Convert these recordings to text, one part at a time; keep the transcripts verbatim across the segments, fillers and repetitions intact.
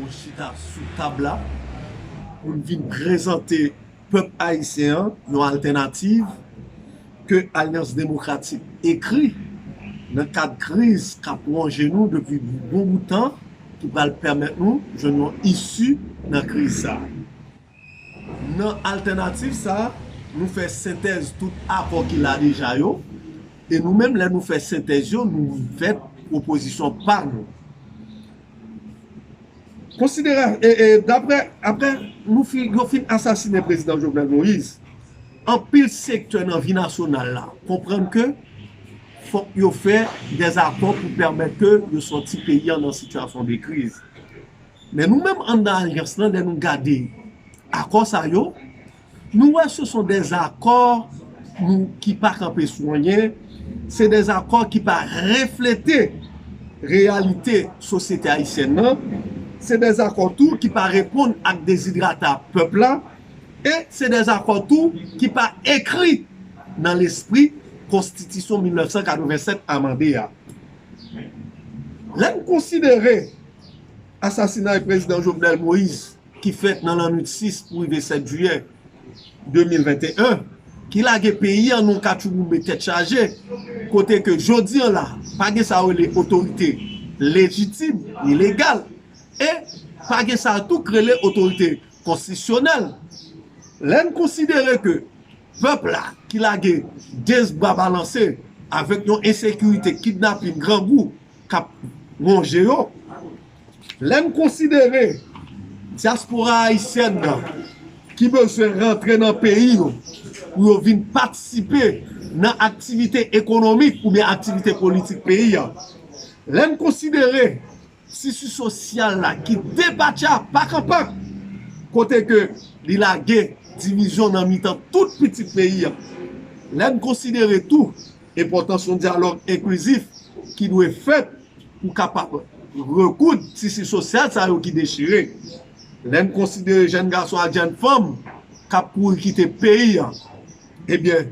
Mwen chita sou tab la pou n vin prezante pèp ayisyen an yon altènativ ke Alyans Demokratik ekri nan kad kriz k ap wonje nou depi bon bout tan, ki pral pèmèt nou jwenn yon isi nan kriz sa a. Nan altènativ sa a, nou fè sentèz tout akò ki la deja yo, e nou menm, lè nou fè sentèz yo, nou fè pwopozisyon pa nou. Konsidere, e, e, daprè, apre nou fi, yo fin asasinen prezidan Jovenel Moïse, anpil sektè nan vi nasyonal la konprann ke fòk yo fè dèzakò pou pèmèt ke yo sòti peyi an nan sitiyasyon de kriz. Men nou menm anndan alyans lan, lè nou gade akò sa yo, nou wè se son dèzakò nou ki pa kanpe sou anyen, se dèzakò ki pa reflete reyalite sosyete ayisyèn nan, se dèzakò tou ki pa reponn ak dezidrata pèp la, e se dèzakò tou ki pa ekri nan lespri konstitisyon mil nèf san katrevennsèt amande a. Lè n konsidere asasinay prezidan Jovenel Moïse ki fèt nan lannwit sis pou rive sèt jiyè de mil venteyen, ki lage peyi an nan katchouboumbe tèt chaje, kote ke jodi an la, pa gen sa yo rele otorite lejitim, ni legal, e pa gen sa tou k rele otorite konstitisyonèl. Lè n konsidere ke pèp la ki lage de bra balanse avèk yon ensekirite, kidnapin, grangou k ap wonje yo, lè n konsidere dyaspora ayisyèn nan ki bezwen rantre nan peyi yo pou yo vin patisipe nan aktivite ekonomik oubyen aktivite politik peyi a, lè n konsidere tisi sosyal la ki depatcha pak an pak, kote ke li lage divizyon nan mitan tout pitit peyi a. Lè n konsidere tou enpòtans yon dyalòg enklizif ki dwe fèt pou kapab rekoud tisi sosyal sa yo ki dechire. Lè n konsidere jèn gason ak jèn fanm k ap kouri kite peyi a, ebyen,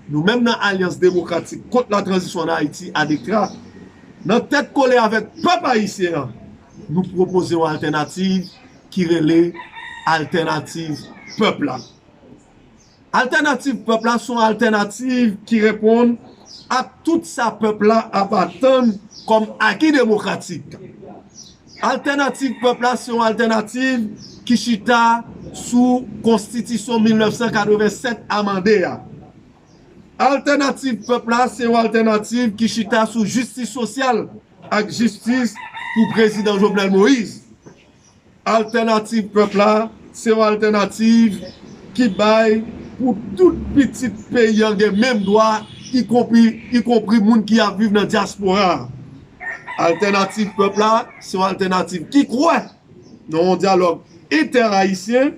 nou menm nan Alyans Demokratik kont la Tranzisyon an Ayiti, adektra, nan tèt kole avèk pèp ayisyen an, nou pwopoze yon altènativ ki rele Altènativ Pèp la. Altènativ Pèp la se yon altènativ ki reponn a tout sa pèp la ap atann kòm aki demokratik. Altènativ Pèp la se yon altènativ ki chita sou Konstitisyon mil nèf san katrevennsèt amande a. Altènativ Pèp la se yon altènativ ki chita sou jistis sosyal ak jistis pou prezidan Jovenel Moïse. Altènativ Pèp la se yon altènativ ki bay pou tout pitit peyi an gen menm dwa, ikonpri, ikonpri moun ki ap viv nan dyaspora a. Altènativ Pèp la se yon altènativ ki kwè nan yon dyalòg entè-ayisyen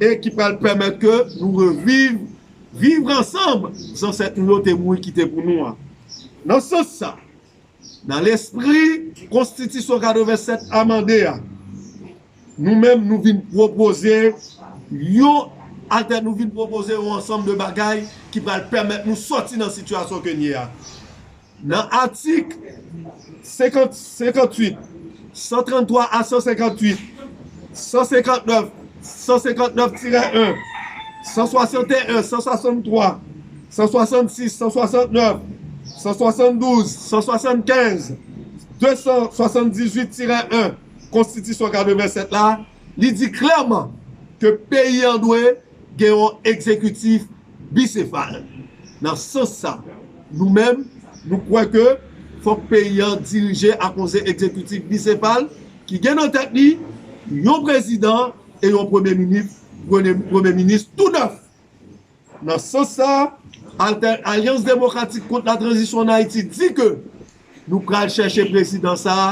e ki pral pèmèt ke nou reviv, viv ansanm zansèt nou yo te mouri kite pou nou an. Nan sans sa, nan lespri Konstitisyon katrevennsèt amande a, nou menm nou vin pwopoze yon altè, nou vin pwopoze yon ansanm de bagay ki pral pèmèt nou sòti nan sitiyasyon ke n ye a. Nan atik senkant, senkant uit, san tranntwa a san senkant uit, san senkant nèf, san senkant nèf tirè en, san swasanteyen, san swasanntwa, san swasannsis, san swasantnèf, san swasanndouz, san swasannkenz, de san swasanndizuit tirè en Konstitisyon katrevennsèt la, li di klèman ke peyi an dwe gen yon egzekitif bisefal. Nan sans sa, nou menm, nou kwè ke fòk peyi an dirije ak yon egzekitif bisefal ki gen nan tèt li yon prezidan e yon premye minis, premye, premye minis tou nèf. Nan sans sa, Altè-, Alyans Demokratik kont la Tranzisyon an Ayiti di ke nou pral chèche prezidan sa a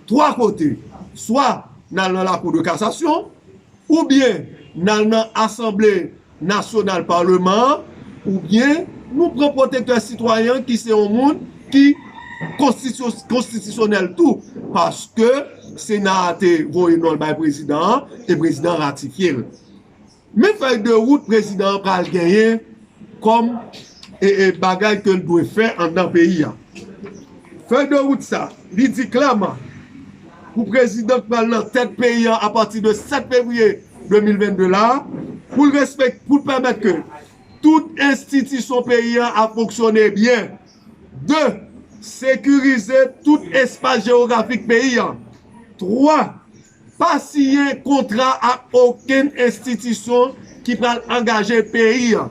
twa kote. Swa n al nan Lakou de Kasasyon, oubyen n al nan Asanble Nasyonal, Palman an, oubyen nou pran pwotektè sitwayen an ki se yon moun ki konstitisyon-, konstitisyonèl tou, paske Sena a te voye non l bay prezidan an e prezidan an ratifye l. Men fèy de wout prezidan an pral genyen kòm, e, e, bagay ke l dwe fè anndan peyi a. Fèy de wout sa, li di klèman, pou prezidan k pral nan tèt peyi an apati de sèt fevriye de mil venn de la, pou l respek, pou l pèmèt ke tout enstitisyon peyi an ap fonksyone byen. De, sekirize tout espas jewografik peyi an. Twa, pa siyen kontra ak okenn enstitisyon ki pral angaje peyi an.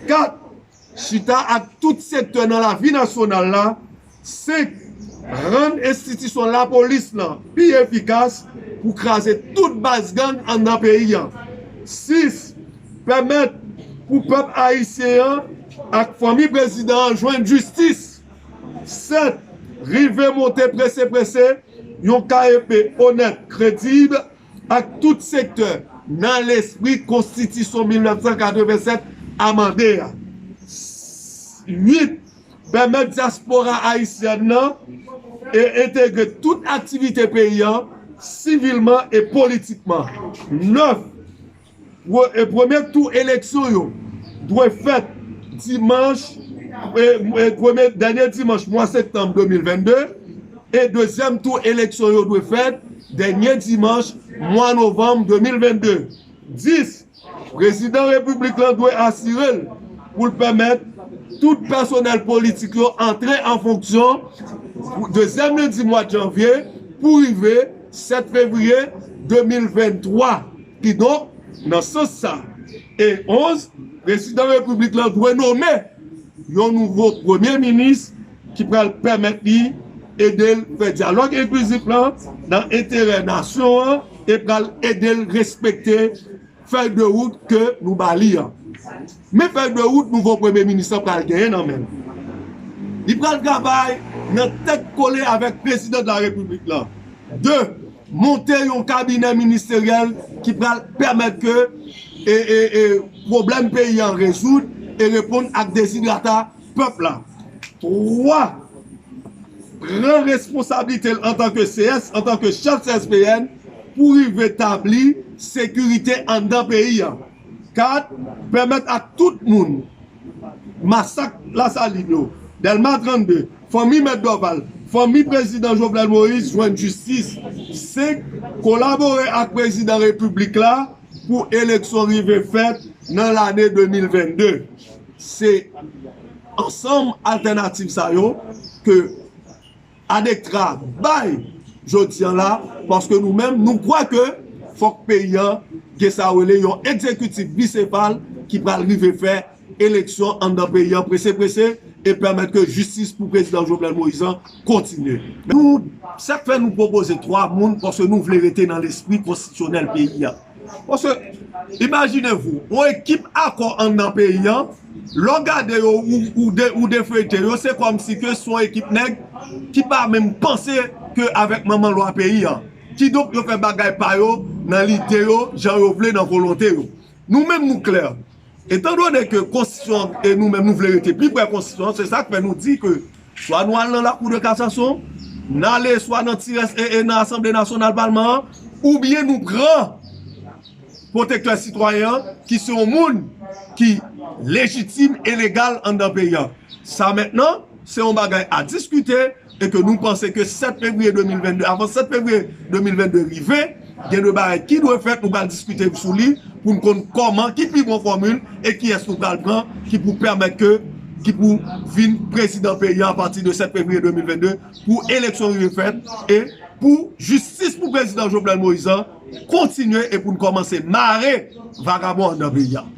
Kat, chita ak tout sektè nan lavi nasyonal la. Senk, rann enstitisyon lapolis lan pi efikas pou kraze tout baz gang anndan peyi an. Sis, pèmèt pou pèp ayisyen an ak fanmi prezidan an jwenn jistis. Sèt, rive monte prese prese yon K E P onèt, kredib, ak tout sektè nan lespri Konstitisyon mil nèf san katreven sèt amande a. Uit, pèmèt dyaspora ayisyèn nan e entegre tout aktivite peyi an sivilman e politikman. Nèf, pre- e premye tou eleksyon yo dwe fèt dimanch, e, e premye, dènye dimanch mwa septanm de mil venn de, e dezyèm tou eleksyon yo dwe fèt dènye dimanch mwa novanm de mil venn de. Dis, prezidan repiblik lan dwe asire l pou l pèmèt tout pèsonèl politik yo antre an fonksyon dezyèm lendi mwa janvye pou rive sèt fevriye de mil venn twa. Kidonk, nan sans sa, e onz, prezidan repiblik lan dwe nonmen yon nouvo premye minis ki pral pèmèt li ede l fè dyalòg enklizif lan nan enterè nasyon an e pral ede l respekte fèy de wout ke nou ba li an. Men fèy de wout nouvo premye minis lan pral genyen nan men l. Li pral travay nan tèt kole avèk prezidan de la repiblik lan. De, monte yon kabinè ministeryèl ki pral pèmèt ke e, e, e, pwoblèm peyi an rezoud e reponn ak dezidrata pèp la. Twa, pran responsablite l antanke C S, antanke chèf C S P N, pou rive tabli sekirite anndan peyi an. Kat, pèmèt ak tout moun masak Lasalin yo, Dèlma trannde, fanmi Mèt Dòval, fanmi prezidan Jovenel Moïse jwenn jistis. Senk, kolabore ak prezidan repiblik la pou eleksyon rive fèt nan lane de mil venn de. Se ansanm altènativ sa yo ke ADECTRA bay jodi an la, paske nou menm, nou kwè ke fòk peyi an gen sa yo rele yon egzekitif bisefal ki pral rive fè eleksyon anndan peyi an prese prese e pèmèt ke jistis pou prezidan Jovenel Moïse an kontinye. Nou, sa k fè nou pwopoze twa moun, paske nou vle rete nan lespri konstitisyonèl peyi an. Paske, imajine vou, yon ekip akò anndan peyi an, lè w gade yo, ou, ou, de, ou defeyte yo, se kòmsi ke se yon ekip nèg ki pa menm panse ke avèk manman lwa peyi an. Kidonk, yo fè bagay pa yo nan lide yo, jan yo vle, nan volonte yo. Nou menm, nou klè. Etandone ke konstitisyon e nou menm nou vle rete pi pre konstitisyon, se sa k fè nou di ke swa nou al nan lakou de kasasyon, n ale swa nan ti rès e, e nan Asanble Nasyonal, Palman an, oubyen nou pran pwotektè sitwayen an, ki se yon moun ki lejitim e legal anndan peyi an. Sa mentnan, se yon bagay a diskite e ke nou panse ke sèt fevriye de mil venn de, avan sèt fevriye de mil venn de rive, gen de bagay ki dwe fèt, nou pral diskite sou li pou n konn kòman, ki pi bon fòmil e kiyès nou pral pran ki pou pèmèt ke, ki pou vin prezidan peyi an apati de sèt fevriye de mil venn de pou eleksyon rive fèt e pou jistis pou prezidan Jovenel Moïse an kontinye e pou n kòmanse mare vagabon anndan peyi an.